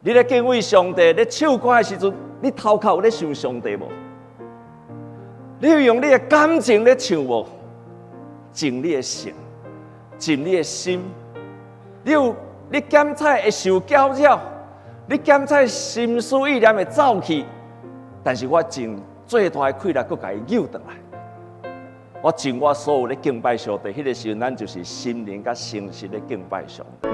你咧敬畏上帝，咧唱歌的時陣，你頭殼有咧想上帝無？你有用你的感情咧唱無？盡你的性，盡你的心。你有你檢採會受攪擾，你檢採心思意念會走去，但是我盡最大的氣力，閣共伊扭轉來。我盡我所有咧敬拜上帝，彼個時陣，咱就是心靈佮誠實咧敬拜上帝。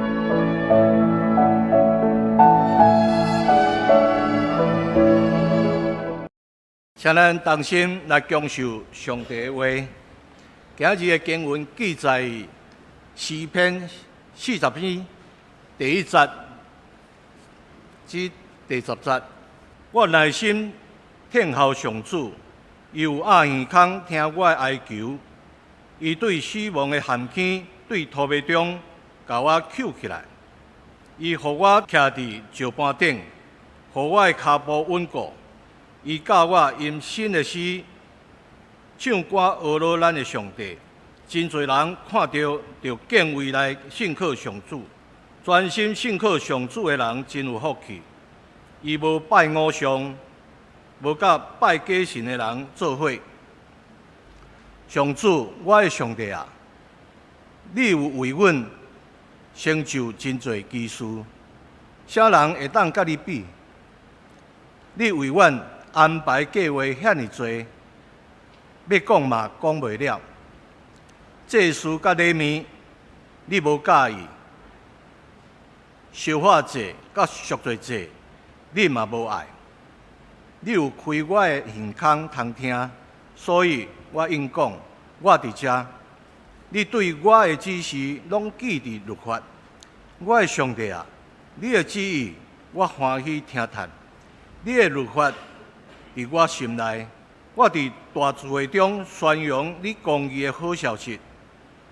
請咱同心來享受上帝的話。今日的經文記載詩篇40篇第1節至第10節。我耐心聽候上主，伊有掩耳孔聽我的哀求。伊對死亡的陷坑，對塗糜中，共我抾起來。伊予我徛佇石板頂，予我的跤步穩固。伊教我吟新的詩，唱歌呵咾咱的上帝。真濟人看著就敬畏來信靠上主，專心信靠上主的人真有福氣。伊無拜偶像，無佮拜假神的人做伙。上主，我的上帝啊，你有為阮成就真濟奇事，啥人會當佮你比？你為阮安排計劃遐爾濟，欲講嘛講袂了。祭司佮禮物，你無佮意；燒化祭佮贖罪祭，你嘛無愛。你有開我的耳孔通聽，所以我應講，我佇遮。你對我的指示攏記佇律法。我的上帝啊，你的旨意我歡喜聽聽。你的律法佇我心內，我佇大聚會中宣揚你公義的好消息。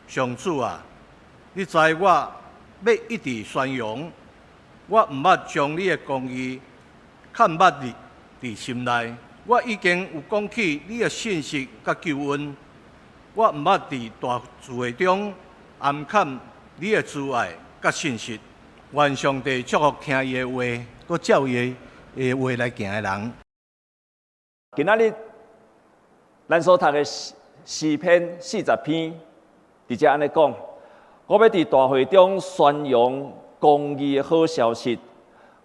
上主啊，你知我欲一直宣揚，我毋捌將你的公義藏密佇心內。我已經有講起你的信實佮救恩，我毋捌佇大聚會中掩藏你的慈愛佮信實。願上帝祝福聽伊的話，閣照伊的話來行的人。今仔日咱所讀的詩篇40篇，佇遮按呢講，我欲佇大會中宣揚公義的好消息，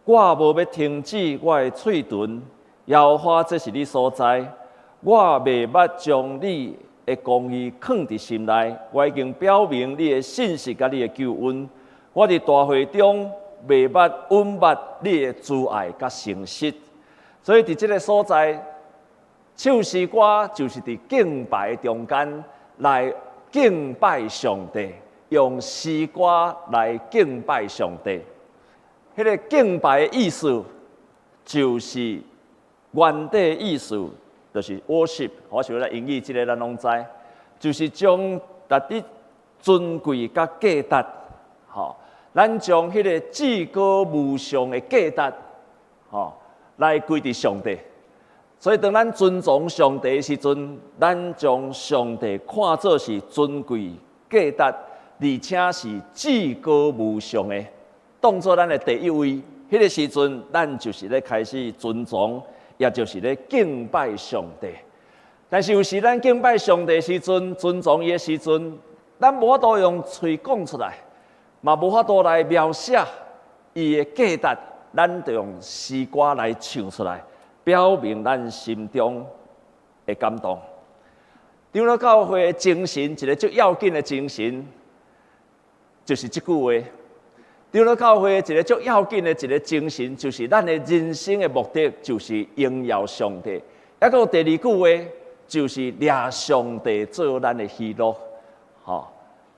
我無欲停止我的喙唇。耶和華，這是你所知，我袂捌將你的公義藏佇心內，我已經表明你的信實佮你的救恩。我佇大會中袂捌隱瞞你的慈愛佮誠實。所以佇這个所在，唱詩歌就是佇敬拜中間來敬拜上帝，用詩歌來敬拜上帝。彼个敬拜的意思就是原底意思，就是 worship。我想咱英語這个咱攏知，就是將值得尊貴佮價值，吼，咱將彼個至高無上的價值，吼，來歸佇上帝。所以當咱尊崇上帝的時陣，咱將上帝看做是尊貴價值，而且是至高無上的，當做咱的第一位。彼個時陣，咱就是咧開始尊崇，也就是咧敬拜上帝。但是有時咱敬拜上帝的時陣，尊崇伊的時陣，咱無法度用喙講出來，嘛無法度來描寫伊的價值，咱就用詩歌來唱出來，表明咱心中的感動。長老教會的精神，一个最要緊的精神，就是這句話。長老教會一个最要緊的一个精神，就是咱的人生的目的，就是榮耀上帝。抑閣有第二句話，就是掠上帝做咱的喜樂。吼，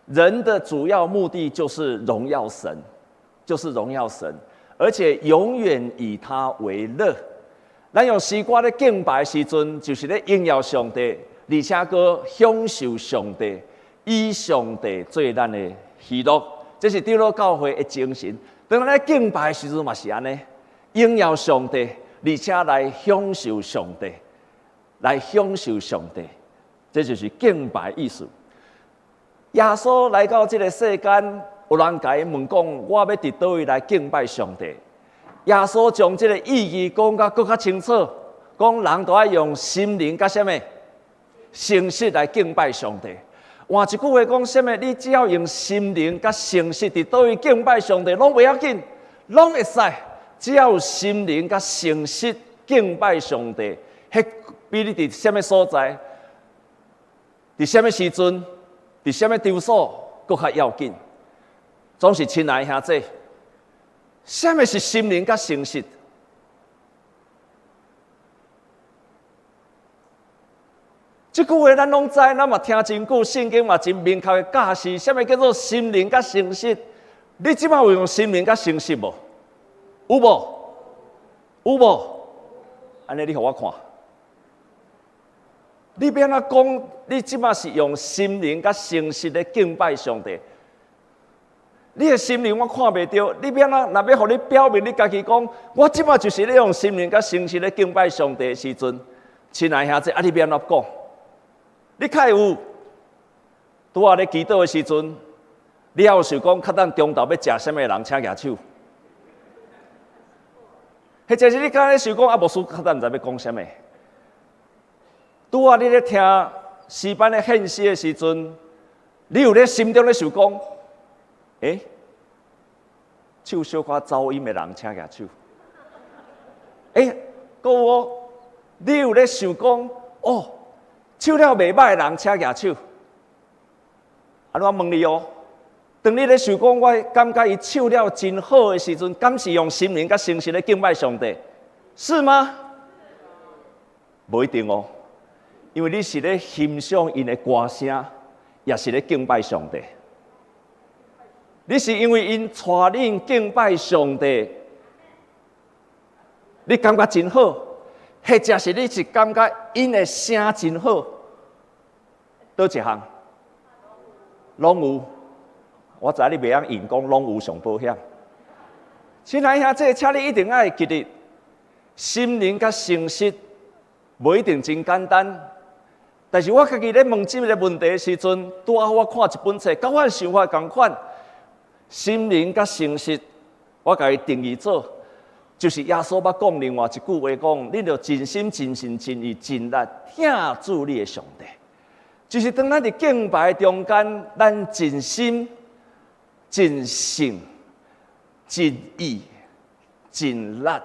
人的主要目的就是榮耀神，就是榮耀神，而且永遠以他為樂。咱用詩歌咧敬拜時陣，就是咧榮耀上帝，而且閣享受上帝，以上帝做咱的喜樂。這是長老教會的精神。當咱咧敬拜的時陣嘛是按呢，榮耀上帝，而且來享受上帝，來享受上帝，這就是敬拜意思。耶穌來到這个世間，有人共伊問講：我欲佇佗位來敬拜上帝？耶穌將這个意義講甲閣較清楚，講人都愛用心靈佮啥物誠實來敬拜上帝。換一句話講，啥物？你只要用心靈佮誠實佇佗位敬拜上帝，攏袂要緊，攏會使。只要有心靈佮誠實敬拜上帝，彼比你佇啥物所在，佇啥物時陣，佇啥物場所，閣較要緊。總是親愛的兄弟，啥物是心靈佮誠實？這句話咱攏知，咱嘛聽真久，聖經嘛真明確的教示，啥物叫做心靈佮誠實？你這擺有用心靈佮誠實無？有無？有無？按呢你予我看，你欲按怎講？你這擺是用心靈佮誠實咧敬拜上帝？你的心靈我看袂著，你欲按怎？若欲予你表明你家己講，我這擺就是咧用心靈佮誠實咧敬拜上帝的時陣，親愛兄弟，啊，你欲按怎講？你較會有拄仔咧祈禱的時陣，你猶有想講，較等中晝欲食啥物人，請舉手。或者是你敢咧想講，啊，牧師較等毋知欲講啥物？拄仔你咧聽詩班咧獻詩的時陣，你有咧心中咧想講，欸，唱小可走音的人，請舉手。欸，閣有哦，你有咧想講，哦，唱了袂䆀的人，請舉手。啊，我問你哦，當你咧想講，我感覺伊唱了真好的時陣，敢是用心靈佮誠實咧敬拜上帝，是嗎？無一定哦，因為你是咧欣賞𪜶的歌聲，也是咧敬拜上帝。你是因為𪜶帶領敬拜上帝，你感覺真好，或者是你是感覺𪜶的聲真好，佗一項？攏有。我知你袂曉硬講，攏有上保險。親愛兄弟，請你一定愛記得，心靈佮誠實無一定真簡單。但是我家己咧問這个問題的時陣，拄好我看一本冊，佮我的想法仝款。心靈佮誠實，我共伊定義做，就是耶穌捌講另外一句話講，你著盡心、盡性、盡意、盡力疼主你的上帝。就是當咱佇敬拜中間，咱盡心、盡性、盡意、盡力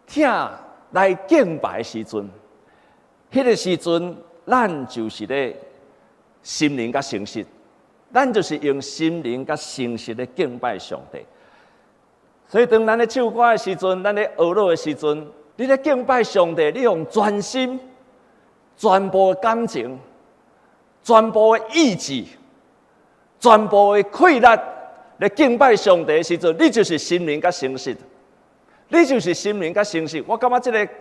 疼來敬拜的時陣，彼个時陣，咱就是咧心靈佮誠實，咱就是用心靈佮誠實咧敬拜上帝。所以，當咱咧唱歌的時陣，咱咧學樂的時陣，你咧敬拜上帝，你用全心、全部的感情、全部的意志、全部的氣力來敬拜上帝的時陣，你就是心靈佮誠實，你就是心靈佮誠實。我感覺這个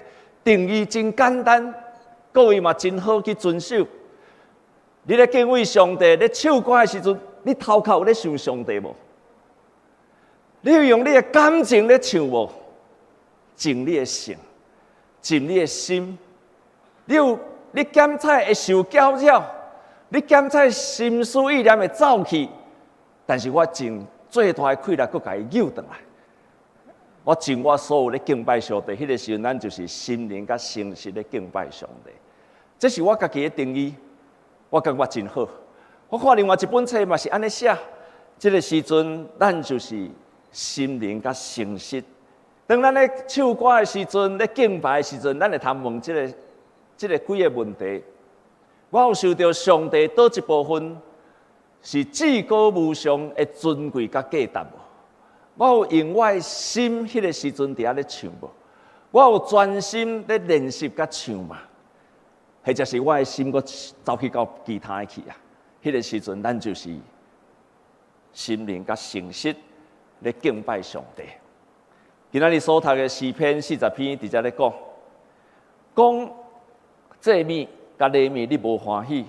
定義真簡單，各位嘛真好去遵守。你咧敬畏上帝，咧唱歌的時陣，你頭殼有咧想上帝無？你有用你的感情咧唱無？盡你的性，盡你的心。你有你檢測會受攪擾，你檢測心思意念會走去，但是我盡最大的氣力，閣共伊扭轉來。我盡我所有咧敬拜上帝，彼个時陣，咱就是心靈佮誠實咧敬拜上帝。這是我家己的定義，我感覺真好。我看另外一本冊嘛是按呢寫，這个時陣，咱就是心靈佮誠實。當咱咧唱歌的時陣，咧敬拜的時陣，咱會通問這个幾个問題。我有受著上帝佗一部分是至高無上的尊貴佮價值無？我有用我的心，彼个時陣佇遐咧唱無？我有專心咧練習佮唱嘛？或者是我的心閣走去到其他的去啊？彼个時陣，咱就是心靈佮誠實咧敬拜上帝。今仔日所讀的詩篇四十篇，佇遮咧講，講祭物佮禮物你無歡喜，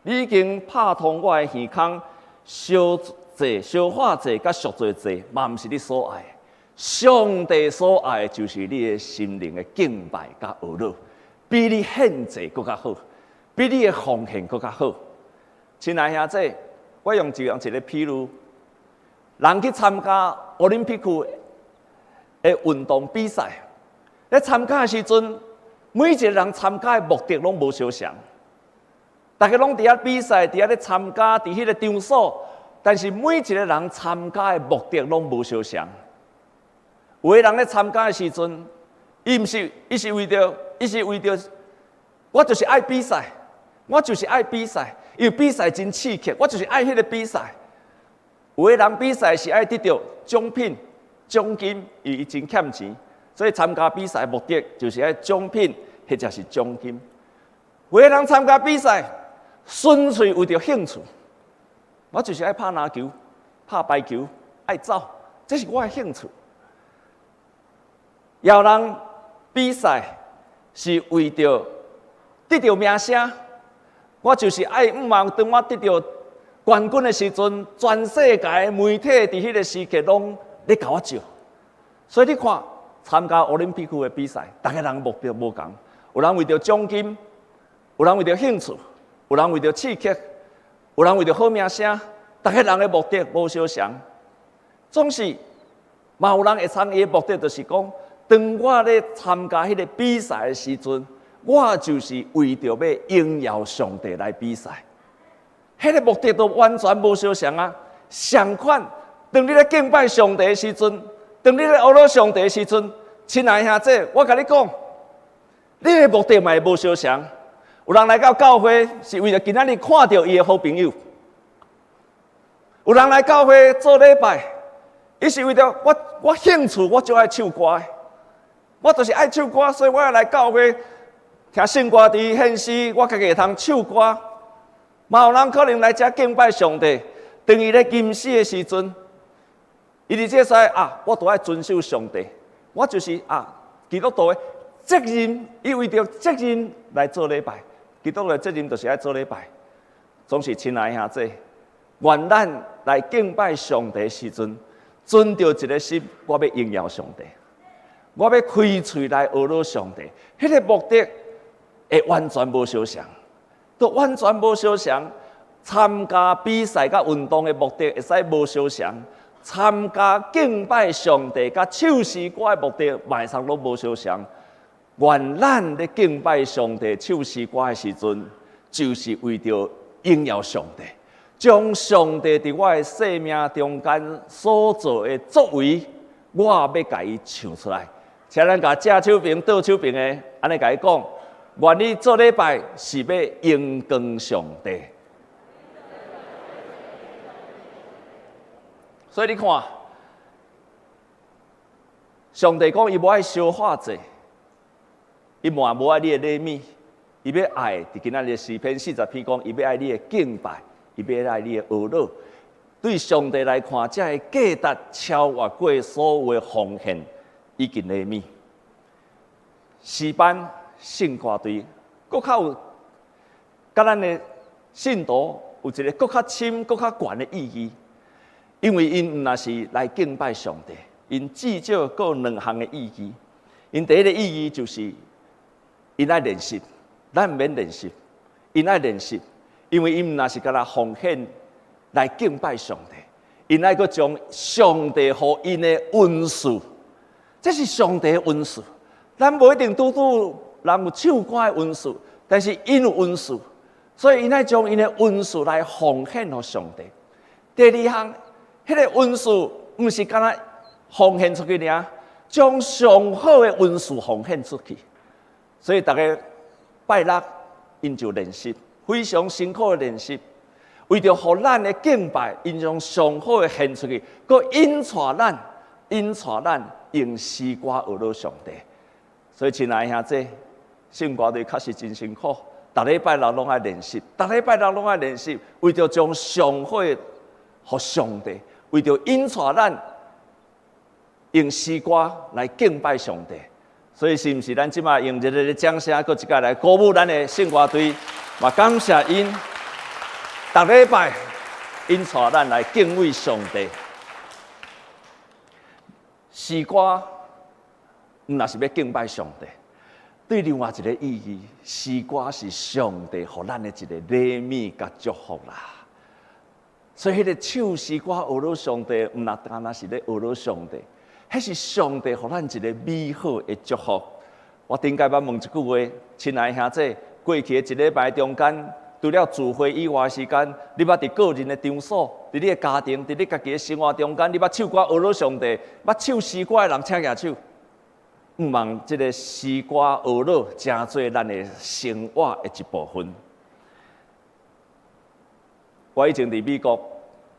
你已經拍通我的耳孔，燒祭、燒化祭佮贖罪祭，嘛毋是你所愛的。上帝所愛的就是你的心靈的敬拜佮呵咾，比你獻祭閣較好，比你的奉獻閣較好。親愛兄弟，我用一個譬喻，人去參加奧林匹克的運動比賽，咧參加的時陣，每一個人參加的目的攏無相仝。大家攏佇遐比賽，佇遐咧參加，佇彼個場所，但是每一個人參加的目的攏無相仝。有的人咧參加的時陣，伊毋是，伊是為著，伊是為著，我就是愛比賽，我就是愛比賽，因為比賽真刺激，我就是愛彼個比賽。有的人比賽是愛得著獎品、獎金，因為伊真欠錢，所以參加比賽目的就是愛獎品或者是獎金。有的人參加比賽，純粹為著興趣，我就是愛拍籃球、拍排球、愛走，這是我的興趣。有人比賽是為著得著名聲，我就是愛毋望當我得著冠軍的時陣，全世界的媒體佇彼個時刻攏咧共我照。所以你看，參加奧林匹克的比賽，逐个人目的無仝，有人為著獎金，有人為著興趣，有人為著刺激，有人為著好名聲，逐个人的目的無相仝。總是嘛有人會參與的目的，就是講，當我咧參加彼個比賽的時陣，我就是為著欲榮耀上帝來比賽。彼個目的都完全無相仝啊！相款，當你咧敬拜上帝的時陣，當你咧阿羅上帝的時陣，親愛兄弟，我共你講，你的目的嘛會無相仝。有人來到教會是為著今仔日看著伊的好朋友；有人來教會做禮拜，伊是為著我我興趣，我就愛唱歌，我就是愛唱歌，所以我愛來教會聽聖歌佇獻詩，我家己會通唱歌。嘛有人可能來遮敬拜上帝，當伊咧吟詩的時陣，伊佇這使啊，我都愛遵守上帝，我就是啊，基督徒的責任，伊為著責任來做禮拜。基督徒的責任就是愛做禮拜。總是親愛兄弟，願咱來敬拜上帝的時陣，存著一個心，我欲榮耀上帝，我欲開喙來阿羅上帝，彼個目的會完全無相仝，都完全無相仝。參加比賽佮運動的目的會使無相仝，參加敬拜上帝佮唱詩歌的目的，嘛會使攏無相仝。願咱咧敬拜上帝、唱詩歌的時陣，就是為著榮耀上帝，將上帝佇我的生命中間所做的作為，我欲共伊唱出來。請咱共正手爿、倒手爿的，按呢共伊講，願你做禮拜是欲榮光上帝。所以你看，上帝講伊無愛燒化祭，伊嘛無愛你的禮物，伊欲愛佇今仔日詩篇四十篇講，伊欲愛你的敬拜，伊欲愛你的阿羅。對上帝來看，這个價值超越過所有的奉獻以及禮物。詩班聖歌隊，閣較有，佮咱的信徒有一個閣較深、閣較懸的意義，因為𪜶毋若是來敬拜上帝，𪜶至少閣有兩項的意義。𪜶第一個意義就是𪜶愛練習，咱毋免練習，𪜶愛練習，因為𪜶毋若是干焦奉獻來敬拜上帝，𪜶愛閣將上帝予𪜶的恩賜，這是上帝的恩賜。咱無一定拄拄人有唱歌的恩賜，但是𪜶有恩賜，所以𪜶愛將𪜶的恩賜來奉獻予上帝。第二項，彼個恩賜毋是干焦奉獻出去爾，將上好的恩賜奉獻出去。所以逐个拜六，𪜶就練習，非常辛苦的練習，為著予咱的敬拜，𪜶將上好的獻出去，閣引帶咱，引帶咱用詩歌阿羅上帝。所以，親愛兄弟，聖歌隊確實真辛苦，逐禮拜六攏愛練習，逐禮拜六攏愛練習，為著將上好的予上帝，為著引帶咱用詩歌來敬拜上帝。所以，是毋是咱這馬用熱烈的掌聲，閣一擺來鼓舞咱的聖歌隊？嘛感謝𪜶，逐禮拜𪜶帶咱來敬畏上帝。詩歌毋若是欲敬拜上帝，對另外一個意義，詩歌是上帝予咱的一個禮物佮祝福啦。所以，彼個唱詩歌阿羅上帝，毋若干焦是咧阿羅上帝。彼是上帝予咱一个美好的祝福。我頂擺捌問一句話，親愛兄弟，過去的一禮拜中間，除了聚會以外的時間，你捌佇個人的場所，佇你的家庭，佇你家己的生活中間，你捌唱歌呵咾上帝，捌唱詩歌的人，請舉手。毋望這个詩歌呵咾，成做咱的生活的一部分。我以前佇美國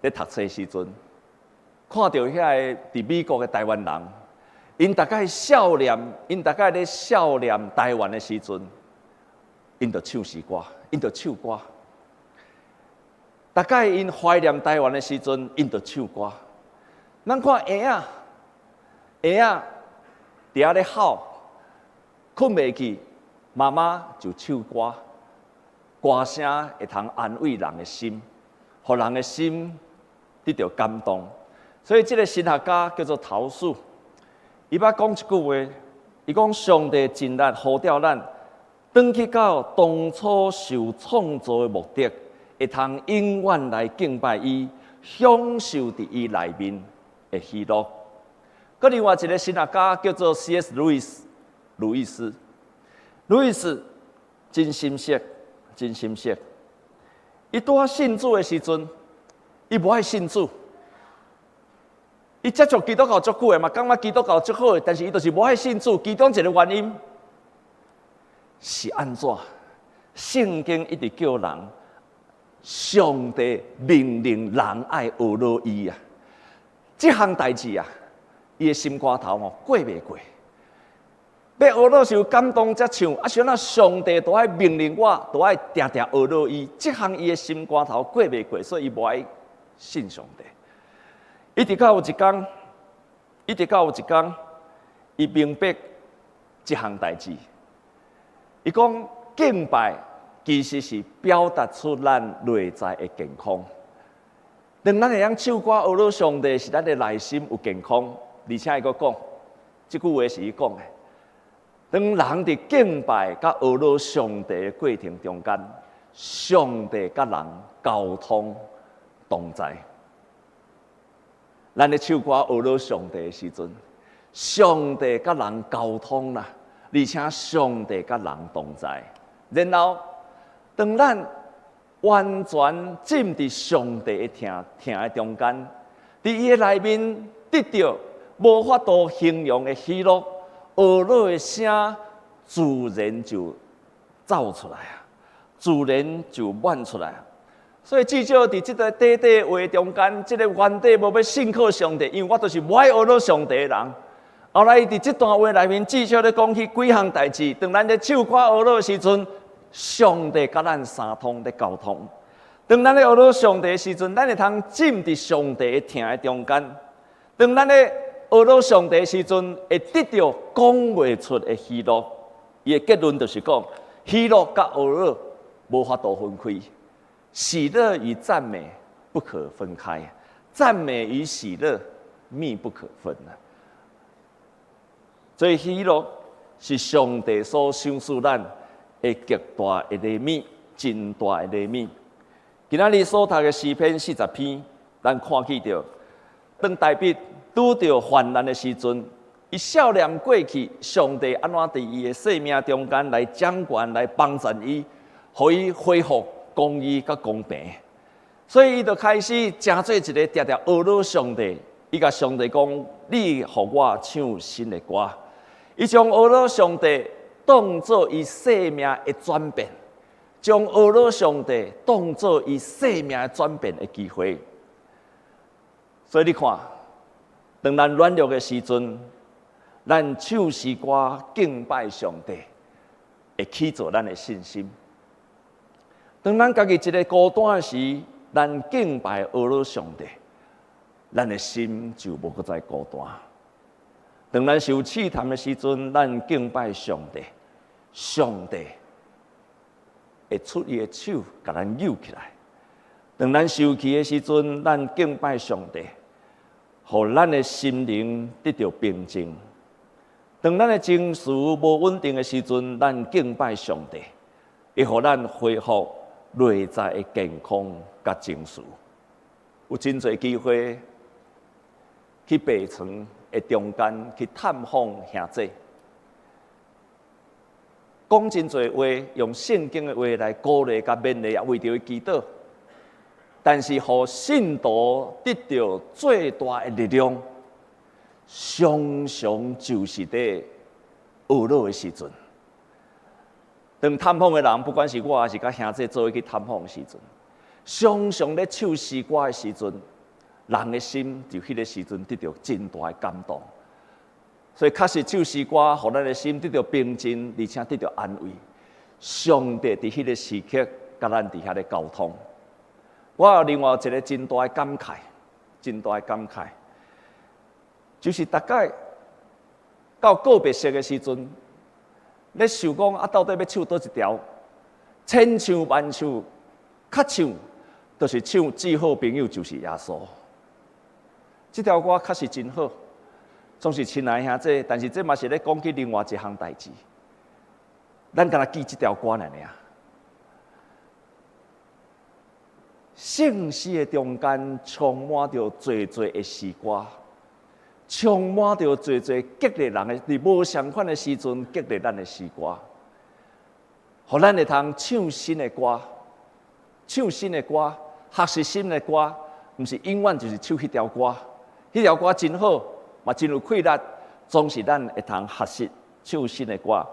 咧讀冊時陣，看著遐个佇美國的台灣人，𪜶逐擺數念，𪜶逐擺咧數念台灣的時陣，𪜶就唱詩歌，𪜶就唱歌。逐擺𪜶懷念台灣的時陣，𪜶就唱歌。咱看嬰仔，嬰仔佇遐咧哭，睏袂去，媽媽就唱歌，歌聲會通安慰人的心，予人的心得著感動。所以這个神學家叫做陶恕，伊捌講一句話，伊講上帝盡力呼召咱，轉去到當初受創造的目的，會通永遠來敬拜伊，享受佇伊內面的喜樂。閣另外一个神學家叫做 C.S. 路易斯，路易斯，路易斯真心實，真心實。伊拄仔信主的時陣，伊無愛信主。伊接觸基督教足久的嘛，感覺基督教足好的，但是伊就是無愛信主。其中一个原因是按怎？聖經一直叫人，上帝命令人愛呵咾伊啊！這項代誌啊，伊的心肝頭吼過袂過。欲呵咾是有感動才唱，啊，是按怎上帝都愛命令我，都愛定定呵咾伊。這項伊的心肝頭過袂過，所以伊無愛信上帝。一直到有一工，一直到有一工，伊明白這項代誌。伊講敬拜其實是表達出咱內在的健康。當咱會曉唱歌呵咾上帝，是咱的內心有健康。而且伊閣講，這句話是伊講的。當人佇敬拜佮呵咾上帝的過程中間，上帝佮人溝通同在。咱咧唱歌呵咾上帝的時陣，上帝佮人溝通啦，而且上帝佮人同在。然後，當咱完全浸佇上帝的疼疼的中間，佇伊的內面得著無法度形容的喜樂，呵咾的聲自然就走出來啊，自然就滿出來啊。所以至少佇這个短短話中間，這个原底無欲信靠上帝，因為我就是無愛呵咾上帝的人。後來佇這段話內面，至少咧講起幾項代誌。當咱咧唱歌呵咾的時陣，上帝佮咱相通咧溝通。當咱咧呵咾上帝的時陣，咱會通浸佇上帝的疼的中間。當咱咧呵咾上帝的時陣，會得著講袂出的喜樂。伊的結論就是講，喜樂佮呵咾無法度分開。喜樂與讚美不可分開，讚美與喜樂密不可分啊！所以喜樂是上帝所賞賜咱的極大的禮物，真大的禮物。今仔日所讀的詩篇四十篇，咱看見著，當大衛拄著患難的時陣，伊數念過去，上帝按怎佇伊的生命中間來掌權、來幫助伊，予伊恢復公義佮公平，所以伊就開始成做一个定定呵咾上帝。伊共上帝講：你予我唱新的歌。伊將呵咾上帝當做伊生命的轉變，將呵咾上帝當做伊生命的轉變的機會。所以你看，當咱軟弱的時陣，咱唱詩歌敬拜上帝，會起造咱的信心。當咱家己一个孤單時，咱敬拜呵咾上帝，咱的心就無閣再孤單。當咱受試探的時陣，咱敬拜上帝，上帝會出伊的手共咱搝起來。當咱受氣的時陣，咱敬拜上帝，予咱的心靈得著平靜。當咱的情緒無穩定的時陣，咱敬拜上帝，會予咱恢復內在的健康佮情緒。有真濟機會去病床的的中間去探訪兄姊，講真濟話，用聖經的話來鼓勵佮勉勵，也為著伊祈禱。但是，予信徒得著最大的力量，常常就是佇哀樂的時陣。當探訪的人，不管是我抑是佮兄姊做伙去探訪的時陣，常常咧唱詩歌的時陣，人的心就彼个時陣得著真大的感動。所以確實唱詩歌，予咱的心得著平靜，而且得著安慰。上帝佇彼个時刻，佮咱佇遐咧溝通。我有另外一個真大的感慨，真大的感慨，就是逐擺到告別式的時陣，咧想講啊，到底欲唱佗一條？千唱萬唱，較唱，就是唱至好朋友就是耶穌。這條歌確實真好，總是親愛兄姊，但是這嘛是咧講起另外一項代誌。咱干焦記這條歌爾爾。聖詩的中間充滿著濟濟的詩歌，充滿著濟濟激勵人的，佇無仝款的時陣激勵咱的詩歌，予咱會通唱新的歌，唱新的歌，學習新的歌，毋是永遠就是唱彼條歌，彼條歌真好，嘛真有氣力，總是咱會通學習唱新的歌。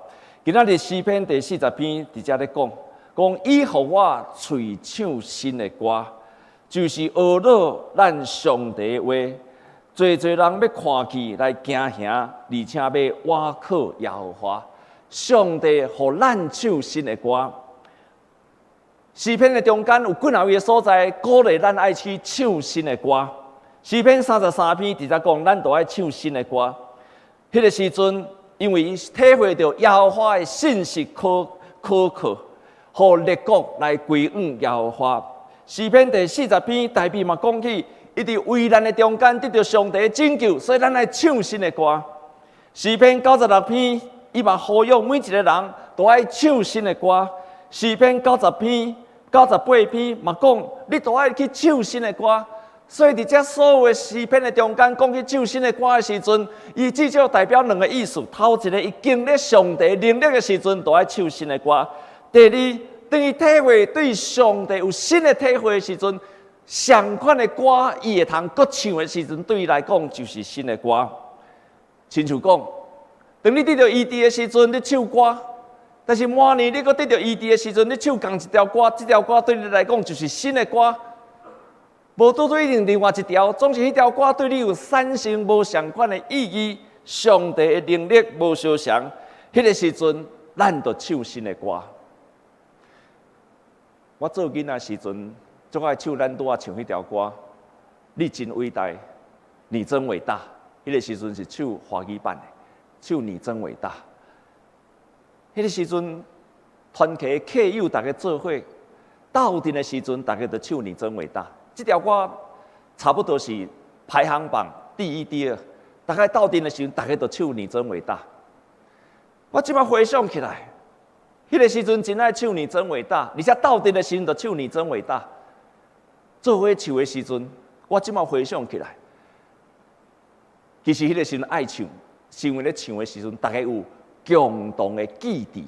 今仔日詩篇第四十篇佇遮咧講。講伊予我喙唱新的歌，就是呵咾咱上帝的話。濟濟人欲看見來驚嚇，而且欲倚靠耶和華。上帝予咱唱新的歌。詩篇的中間有幾若位的所在，鼓勵咱愛去唱新的歌。詩篇33篇佇遮講，咱都愛唱新的歌。彼個時陣，因為伊體會著耶和華的信實可可靠。予列國來歸向耶和華。詩篇第四十篇，大衛嘛講起，伊佇危難的中間得著上帝的拯救，所以咱愛唱新的歌。詩篇96篇，伊嘛呼籲每一个人都愛唱新的歌。詩篇90篇、98篇嘛講，你都愛去唱新的歌。所以佇遮所有的詩篇的中間，講起唱新的歌的時陣，伊至少代表兩个意思。頭一个，伊經歷上帝能力的時陣，都愛唱新的歌。第二，當伊體會對上帝有新的體會的時陣，仝款的歌伊會通閣唱的時陣，對伊來講就是新的歌。親像講，當你得著醫治的時陣，你唱歌；但是明年你閣得著醫治的時陣，你唱仝一條歌，這條歌對你來講就是新的歌。無拄拄一定另外一條，總是彼條歌對你有產生無仝款的意義。上帝的能力無相仝，彼个時陣咱就唱新的歌。我做囡仔時陣，足愛唱咱拄仔唱彼條歌。你真偉大，你真偉大。彼个時陣是唱華語版的，唱你真偉大。彼个時陣，團契客友逐家做伙鬥陣的時陣，逐家就唱你真偉大。這條歌差不多是排行榜第一、第二。逐家鬥陣的時陣，逐家就唱你真偉大。我這擺回想起來。彼个時陣真愛唱你真偉大，而且鬥陣的時陣就唱你真偉大。做伙唱的時陣，我這擺回想起來，其實彼个時陣愛唱，是因為咧唱的時陣，逐家有共同的記憶、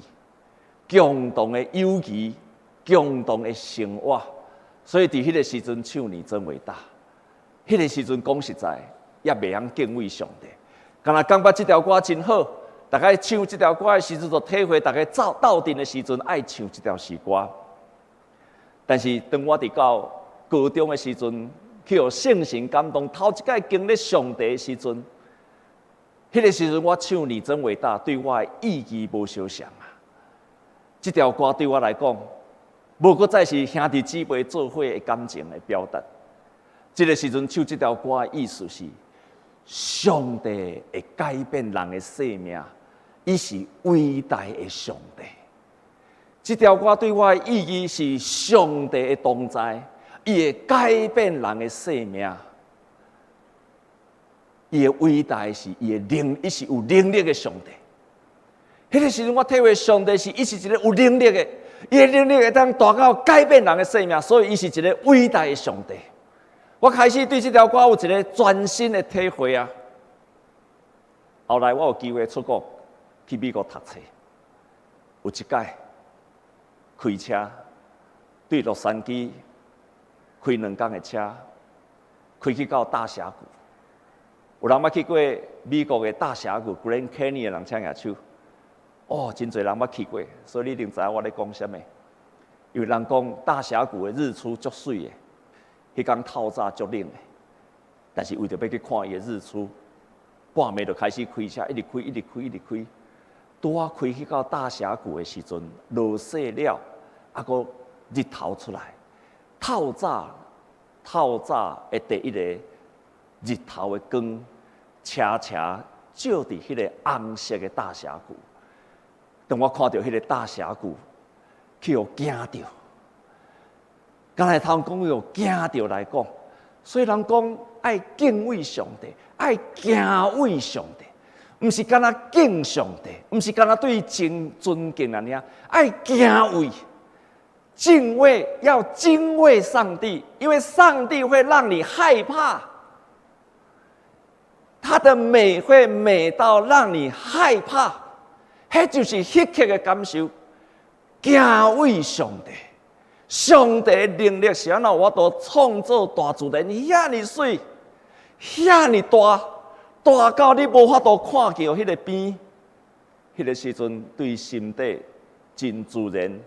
共同的友誼、共同的生活，所以佇彼个時陣唱你真偉大。彼个時陣講實在，也袂曉敬畏上帝，干焦感覺這條歌真好。逐家唱這條歌的時陣，就體會逐家走鬥陣的時陣愛唱這條詩歌。但是當我佇到高中的時陣，去予聖神感動，頭一擺經歷上帝的時陣，彼個時陣我唱你真偉大，對我的意義無相仝啊！這條歌對我來講，無閣再是兄弟姊妹做伙的感情的表達。這個時陣唱這條歌的意思是，上帝會改變人的生命。伊是偉大的上帝。這條歌對我的意義是上帝的同在，伊會改變人的生命。伊的偉大是伊的能，伊是有能力的上帝。彼個時陣我體會上帝是伊是一個有能力的，伊的能力會當大到改變人的生命，所以伊是一個偉大的上帝。我開始對這條歌有一個全新的體會啊！後來我有機會出國去美國讀冊，有一擺開車對洛杉磯開2工的車，開去到大峽谷。有人捌去過美國的大峽谷 Grand Canyon 的人，請舉手。哦，真濟人捌去過，所以你一定知影我咧講啥物。因為人講大峽谷的日出足媠的，彼工透早足冷的，但是為著欲去看伊的日出，半暝就開始開車，一直開，一直開，一直開。拄仔開去到大峽谷的時陣，落雪了，猶閣日頭出來，透早透早的第一個日頭的光，斜斜照佇彼个紅色的大峽谷。當我看著彼个大峽谷，去予驚著，敢會通講予驚著來講，所以人講愛敬畏上帝，愛敬畏上帝，毋是干焦敬上帝，毋是干焦對伊真尊敬按呢，愛敬畏，敬畏要敬畏上帝，因為上帝會讓你害怕，他的美會美到讓你害怕，彼就是彼刻的感受。敬畏上帝，上帝的能力是按怎有法度創造大自然，遐爾媠，遐爾大，大到你無法度看見彼个邊。彼个時陣對心底真自然，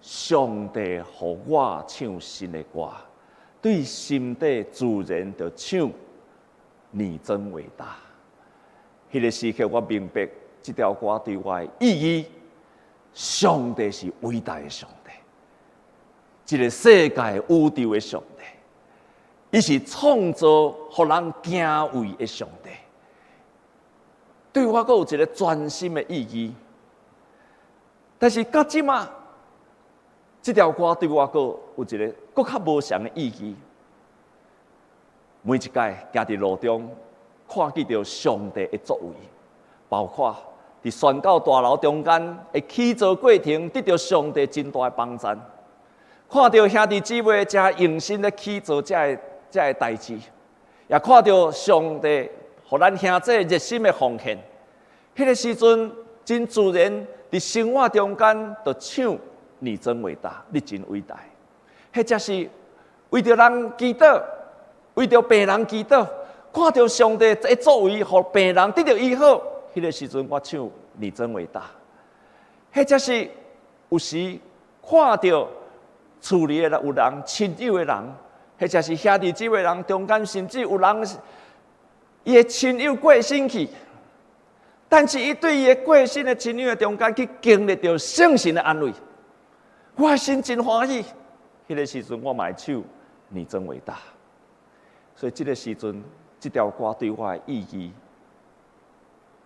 上帝予我唱新的歌，對心底自然就唱你真偉大。彼个時刻我明白這條歌對我的意義。上帝是偉大的上帝，這个世界宇宙的上帝，伊是創造予人敬畏的上帝。對我閣有一个全新的意義。但是到這馬，這條歌對我閣有一个閣較無仝的意義。每一擺行佇路中，看見著上帝的作為，包括佇宣教大樓中間的起造過程，得著上帝真大的幫贊。看著兄弟姊妹誠用心咧起造這个代誌，也看著上帝予咱兄弟熱心的奉獻。彼个時陣真自然，佇生活中間就唱你真偉大，你真偉大。彼者是為著人祈禱，為著病人祈禱，看著上帝的作為，予病人得著醫好。彼个時陣我唱你真偉大。彼者是有時看著厝裡的有人親友的人，或者是兄弟姊妹人中間，甚至有人伊的親友過身去，但是伊對伊的過身的親友的中間去經歷著聖神的安慰，我的心真歡喜。彼个時陣我嘛會唱你真偉大。所以這个時陣，這條歌對我的意義，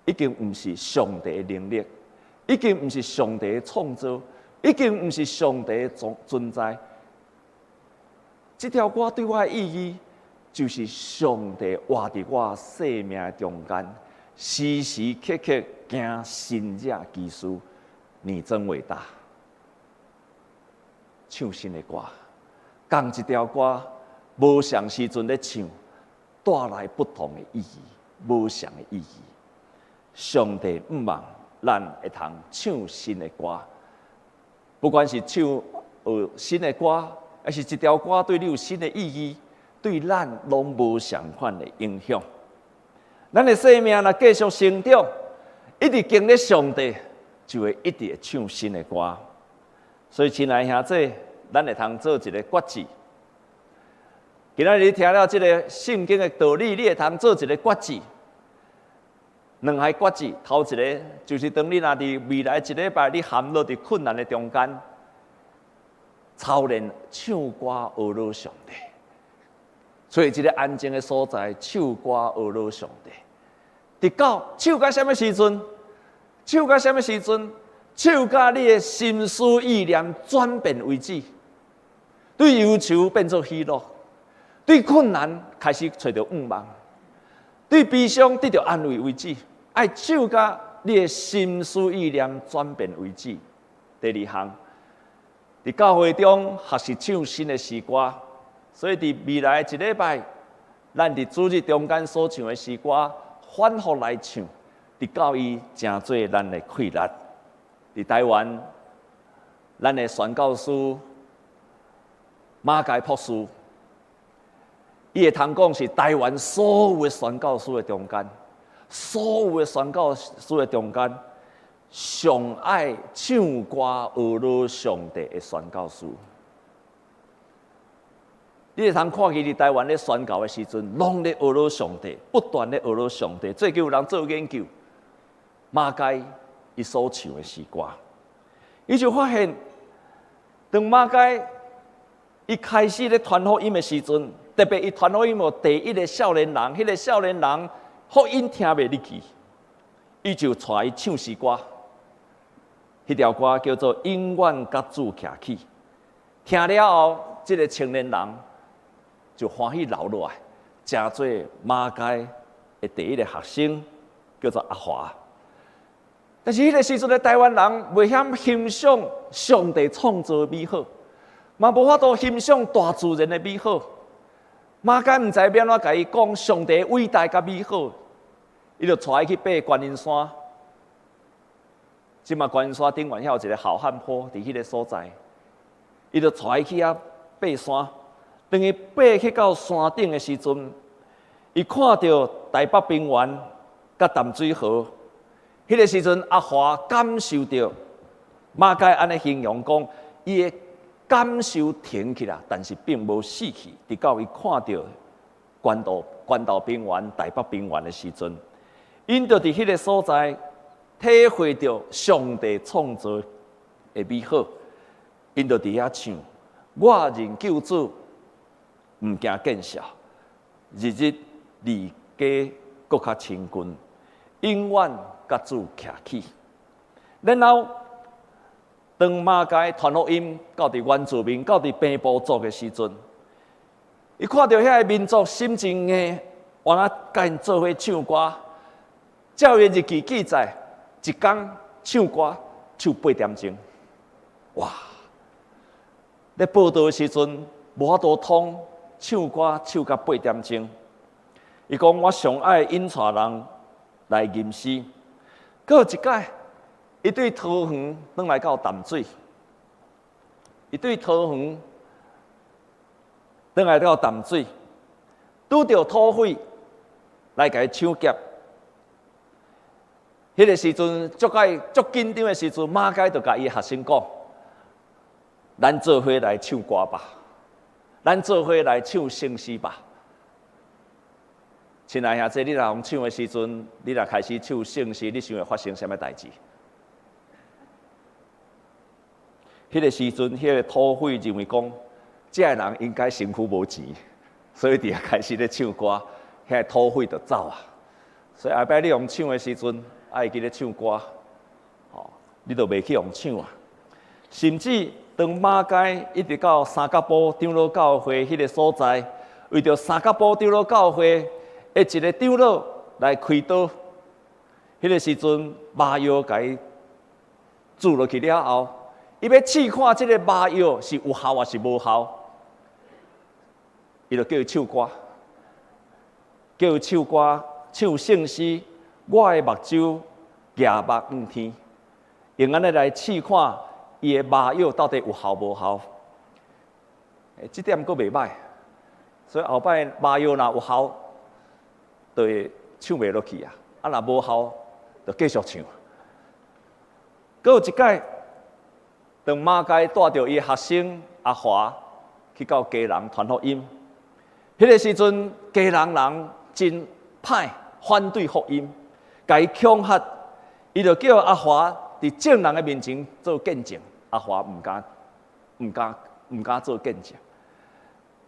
已經毋是上帝的能力，已經毋是上帝的創造，已經毋是上帝的存在。這條歌對我的意義，就是上帝活佇我生命的中間，時時刻刻行神蹟奇事，你真偉大。唱新的歌，仝一條歌，無仝時陣咧唱，帶來不同的意義，無仝的意義。上帝向望咱會通唱新的歌，不管是唱學新的歌，抑是這條歌對你有新的意義，對咱攏無仝款的影響。咱的生命若繼續成長，一直經歷上帝，就會一直會唱新的歌。所以，親愛兄弟，咱會通做一个決志。今仔日你聽了這个聖經的道理，你會通做一个決志。兩項決志，頭一个就是當你若佇未來一禮拜你陷落佇困難的中間，操練唱歌呵咾上帝，揣一个安靜的所在唱歌呵咾上帝。直到唱到啥物時陣？唱到啥物時陣？唱到你的心思意念轉變為止，對憂愁變做喜樂，對困難開始揣著向望，對悲傷得著安慰為止。愛唱到你的心思意念轉變為止。第二項，佇教會中學習唱新的詩歌，所以佇未來一禮拜，咱佇主日中間所唱的詩歌，反覆來唱，直到伊成做咱的氣力。佇台灣，咱的宣教師馬偕博士，伊會通講是台灣所有的宣教師的中間，所有的宣教師的中間，上愛唱歌呵咾上帝的宣教師。你會通看見佇台灣咧宣教的時陣，攏咧呵咾上帝，不斷咧呵咾上帝。最近有人做研究，馬偕伊所唱的詩歌，伊就發現，當馬偕伊開始咧傳福音的時陣，特別伊傳福音予第一个少年人，彼個少年人福音聽袂入去，伊就帶伊唱詩歌，彼條歌叫做《永遠佮主徛起》。聽了後，這个青年人就歡喜留落來，成做馬偕的第一个學生，叫做阿華。但是彼个時陣的台灣人袂曉欣賞上帝創造的美好，嘛無法度欣賞大自然的美好。馬偕毋知欲按怎共伊講上帝偉大佮美好，伊就帶伊去爬觀音山。這馬觀音山頂懸遐有一个好漢坡，佇彼个所在，伊就帶伊去遐爬山。當伊爬去到山頂的時陣，伊看著台北平原佮淡水河。彼个時陣，阿華感受著馬偕按呢形容講，伊的感受停起來，但是並無死去。直到伊看著關渡平原、台北平原的時陣，𪜶就佇彼个所在體會著上帝創造的美好。𪜶就佇遐唱：我認救主，毋驚見笑，日日離家閣較親近，永遠佮主徛起。然後，當馬偕傳福音到佇原住民、到佇平埔族的時陣，伊看著遐个民族心真硬，原來共𪜶做伙唱歌。照伊日記記載，一工唱歌唱8點鐘，哇！咧報道的時陣無法度通唱歌唱到八點鐘。伊講我上愛引帶人來吟詩。閣有一擺，伊對桃園轉來到淡水，伊對桃園轉來到淡水，拄著土匪來共伊搶劫。彼个時陣足愛足緊張的時陣，馬偕就共伊學生講：咱做伙來唱歌吧，咱做伙來唱聖詩吧。親愛兄弟，你若予搶的時陣，你若開始唱聖詩，你想會發生啥物代誌？彼个時陣，彼个土匪認為講，這个人應該身軀無錢，所以佇遐開始咧唱歌，遐个土匪就走啊。所以後擺你予搶的時陣，愛會記咧唱歌，吼，你就袂去予搶啊。甚至當馬偕一直到三角埔長老教會彼個所在，為著三角埔長老教會的一个長老來開刀，彼個時陣麻藥共伊注落去了後，伊欲試看這个麻藥是有效抑是無效，伊就叫伊唱歌，叫伊唱歌，唱聖詩。我的目睭舉目向天，用按呢來試看伊的麻藥到底有效無效。欸，這點閣袂䆀，所以後擺麻藥若有效，就會唱袂落去啊！啊，若無效，就繼續唱。閣有一擺，當馬偕帶著伊學生阿華去到基隆傳福音，彼个時陣基隆人真歹反對福音，共伊恐嚇，伊就叫阿華佇眾人的面前做見證。阿華毋敢、毋敢、毋敢做見證，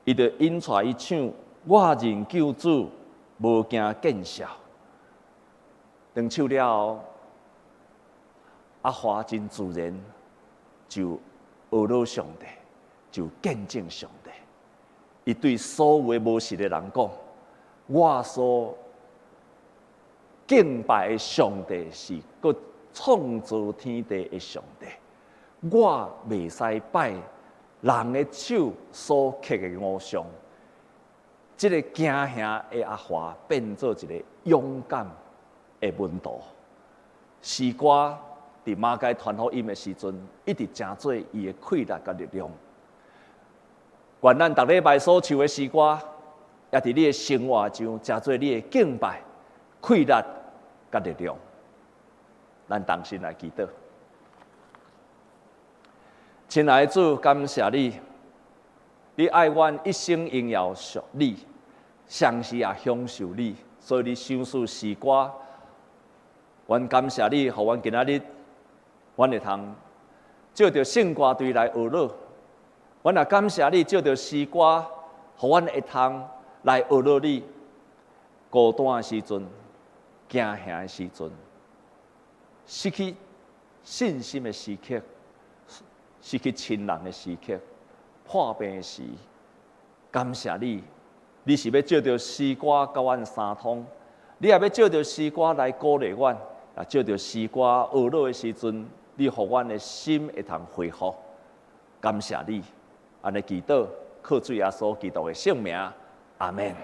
伊就引帶伊唱：我認救主，無驚見笑。當唱了後，阿華真自然就呵咾上帝，就見證上帝。伊對所有的無信的人講：我所敬拜的上帝是閣創造天地的上帝，我袂使拜人的手所刻的偶像。這个驚嚇的阿華變做一个勇敢的門徒。詩歌佇馬該傳福音的時陣，一直成做伊的氣力佮力量。願咱逐禮拜所唱的詩歌，也佇你的生活上成做你的敬拜、氣力佮力量。咱同心來祈禱。親愛的主，感謝你，你愛阮一生榮耀屬你，同時也享受你，所以你賞賜詩歌。阮感謝你，予阮今仔日，阮會通藉著聖歌隊來學樂。阮也感謝你，藉著詩歌，予阮會通來學樂你。孤單的時陣，驚嚇的時陣，失去信心的時刻，失去親人的時刻，破病的時，感謝你，你是欲藉著詩歌佮阮相通，你也欲藉著詩歌來鼓勵阮，也藉著詩歌學樂的時陣，你予阮的心會通恢復。感謝你，按呢祈禱，靠主耶穌基督的聖名，阿門。